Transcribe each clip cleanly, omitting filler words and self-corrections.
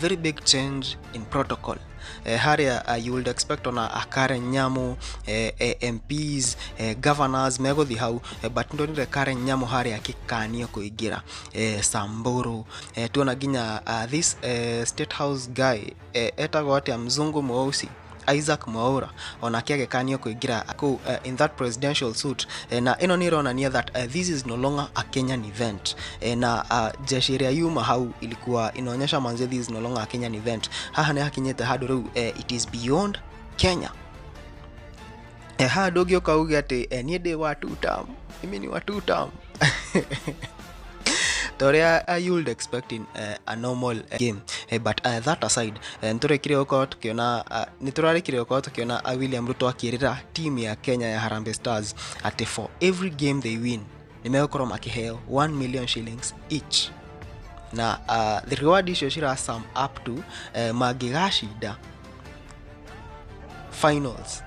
very big change in protocol. Harĩa you would expect ona a Karen Nyamu, MPs, governors megũthiĩ hau, but ndonire Karen Nyamu harĩa akĩkanio kũingĩra Samburu. Tuona nginya this State House guy, etagwo atĩa, mzungu mweusi Isaac Mwaura, onake agĩkanio kũingĩra kũu in that presidential suit. Na ĩno nĩ ĩronania that this is no longer a Kenyan event. Na jeshi ĩrĩa yuma hau ilikuwa inaonyesha manze this is no longer a Kenyan event. Haha nĩ hakinyĩte handũ rĩu it is beyond Kenya. Haha ndũngĩũka uge atĩ niĩ ndĩ wa two term, mimi ni wa two term, ta ũrĩa you would expect in a normal game. But that aside, nĩtũrĩkire gũkorwo tũkĩona nĩtũrarĩkire gũkorwo tũkĩona William Ruto akĩrĩra team ya Kenya ya Harambee Stars atĩ for every game they win nĩmegũkorwo makĩheo 1 million shillings each, na the reward icio cira sum up to mangĩgacinda finals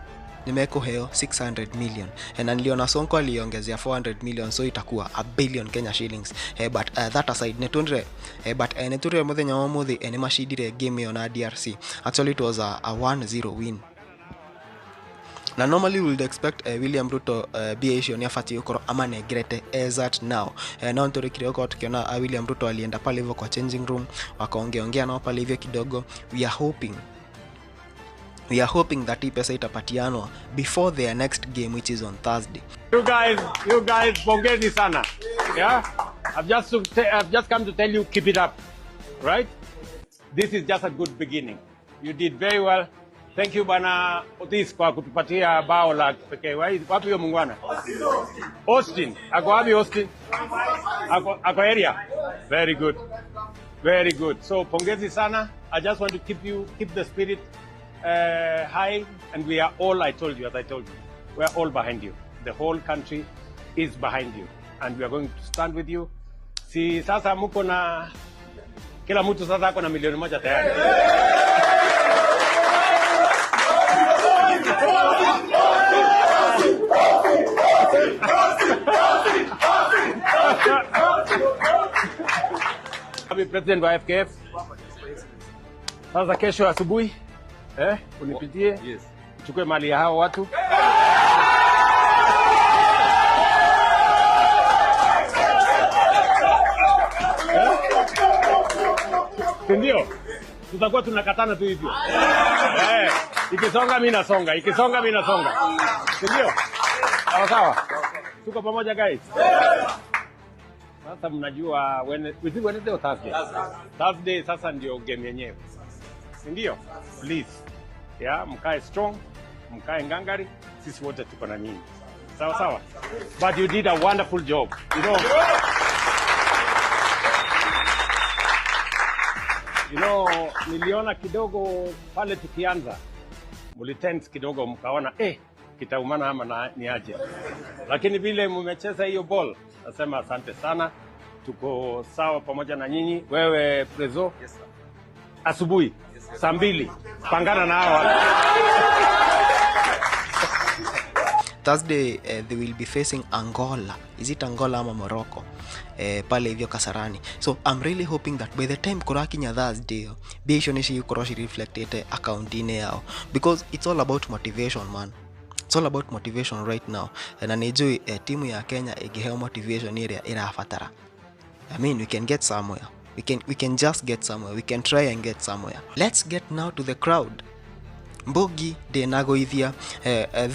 nimekuheo 600 million. Na niliona Sonko aliongezea 400 million, so itakuwa a billion Kenya shillings. But that aside, nĩtwonire but nĩtũrire mũthenya wa ũmũthĩ nĩmacindire game ĩyo na DRC. Actually it was a 1-0 win, na normally we would expect William Ruto bia icio nĩ abatiĩ gũkorwo amanengerete as at now. No nĩtũrĩkire gũkorwo tukiona William Ruto alienda pale hivyo kwa changing room, wakaongeongea nao pale hivyo kidogo. We are hoping that hii pesa itapatianwa before their next game, which is on Thursday. You guys, pongezi sana. Yeah? I've just come to tell you, keep it up. Right? This is just a good beginning. You did very well. Thank you, Bwana Otis, kwa kutupatia bao la kipekee. Wapi huyo muungwana? Austin. Ako wapi Austin? Ako area. Very good. Very good. So pongezi sana. I just want to keep the spirit high, and we are all, I told you, as I told you, we are all behind you. The whole country is behind you, and we are going to stand with you. Si sasa muko na kila mtu sasa ako na milioni 1 tayari. Abi president wa FKF. Sasa kesho asubuhi unipitie, Yes. uchukue mali ya hao watu. Si ndio? Tutakuwa tunakatana tu hivyo. Ikisonga mimi nasonga, ikisonga mimi nasonga. Si ndio? Sawa sawa. Tuko pamoja, guys. Sasa mnajua is it Wednesday or Thursday? Thursday sasa ndio game yenyewe. Si ndio? Please. Yeah, mkae strong, mkae ngangari, sisi wote tuko na nyinyi. Sawa sawa. But you did a wonderful job. Niliona kidogo pale tukianza mulitense kidogo, mkaona kitaumana ama na, ni aje, lakini vile mmecheza hiyo ball, nasema asante sana, tuko sawa pamoja na nyinyi. Wewe Prezo, Yes, sir. Asubuhi saa 2 pangana na hawa. Thursday they will be facing Angola. Is it Angola ama Morocco? Pale hivyo Kasarani. So I'm really hoping that by the time kũrakinya Thursday, mbia icio nĩ cigũkorwo cireflectĩte account-inĩ yao, because it's all about motivation, man. It's all about motivation right now. Na nĩ njũĩ timu ya Kenya ĩngĩheo motivation ĩrĩa ĩrabatara, I mean, we can get somewhere. We can just get somewhere. We can try and get somewhere. Let's get now to the crowd. Mbugi ndĩnagũithia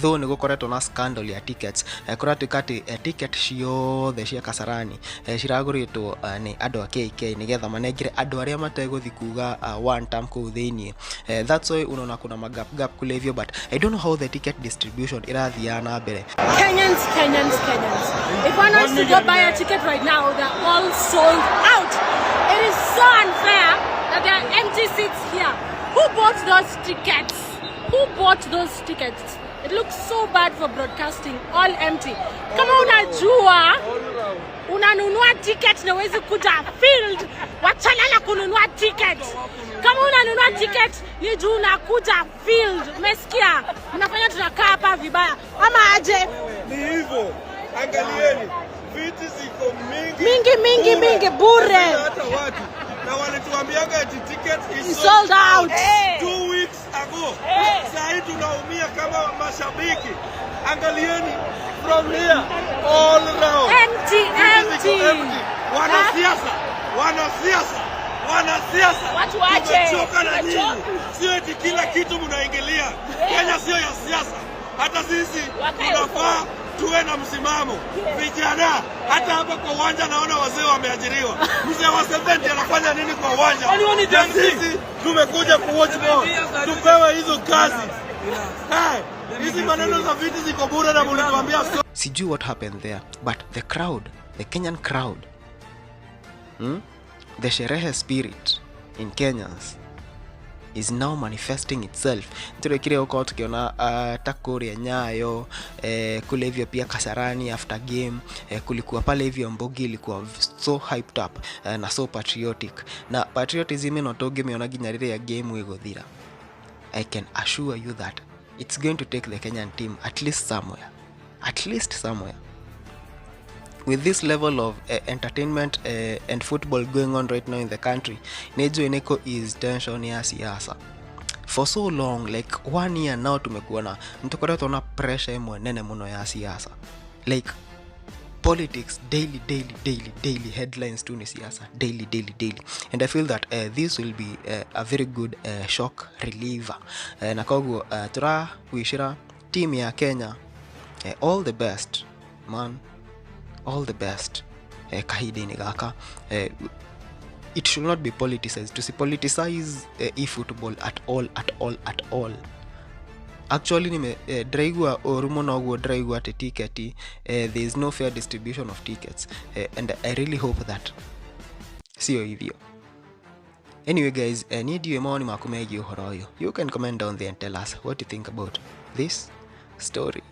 though nĩ gũkoretwo na scandal ya tickets. Kũratuĩka atĩ ticket ciothe cia Kasarani ciragũrĩtwo nĩ andũ a KK nĩgetha manengere andũ arĩa mategũthi kuga one term kũu thĩiniĩ. That's why unaona kuna magap gap kule hivyo, but I don't know how the ticket distribution ĩrathiaga na mbere. Kenyans, Kenyans, Kenyans. If one wants to go buy a ticket right now, they're all sold out. It is so unfair that there are empty seats here. Who bought those tickets? Who bought those tickets? It looks so bad for broadcasting, all empty. Kama unajua unanunua ticket na huwezi kuja field, wachana na kununua ticket. Kama unanunua ticket ni juu unakuja field. Umesikia? Mnafanya tunakaa hapa vibaya ama aje? Ni hivyo, angalieni, viti ziko mingi Mingi mingi bure. Mingi bure. Hazina hata watu. Na walituambiaga eti ticket is It's sold out. 2 weeks ago. Saa hii tunaumia kama mashabiki. Angalieni from here all round. Empty, Viti ziko empty. empty. Wanasiasa, wanasiasa, wanasiasa. Watu waache. Tumechoka na nyinyi. Tumechoka. Sio eti kila kitu mnaingilia. Kenya sio ya siasa. Hata sisi Wakae tunafaa tuwe na msimamo. Vijana, hata hapa kwa uwanja naona wazee wameajiriwa. Mzee wa 70 anafanya nini kwa uwanja? Na sisi tumekuja kuwatch ball, tupewe hizo kazi. Hey, hizi maneno za viti ziko bure na mlituambia so. Sijui what happened there, but the crowd, the Kenyan crowd, The sherehe spirit in Kenyans is now manifesting itself. Turekire huko tukiona ta kuria Nyayo, kule hivyo pia Kasarani after game, kulikuwa pale hivyo mbogi ilikuwa so hyped up na so patriotic, na patriotism ĩno tũngĩmĩona nginya rĩrĩa game ĩgũthira. I can assure you that it's going to take the Kenyan team at least somewhere, at least somewhere. With this level of entertainment and football going on right now in the country, nĩnjũĩ nĩkũ is tension ya siasa for so long, like one year now, tumekuwa na nĩtũkoretwo na pressure ĩmwe nene mũno ya siasa, like politics daily, daily, daily, daily headlines tu ni siasa, daily, daily, daily. And I feel that this will be a very good shock reliever, na koguo tũrawishĩra team ya Kenya all the best, man, all the best kahinda-inĩ gaka. It should not be politicized. Tusipoliticize e-football at all, at all, at all. Actually nime ndĩraigua ũru mũno ũguo ndĩraigua atĩ ticket, there is no fair distribution of tickets, and I really hope that sio hivyo. Anyway guys, niĩ ndiũĩ mawoni maku megiĩ ũhoro ũyũ. You can comment down there and tell us what you think about this story.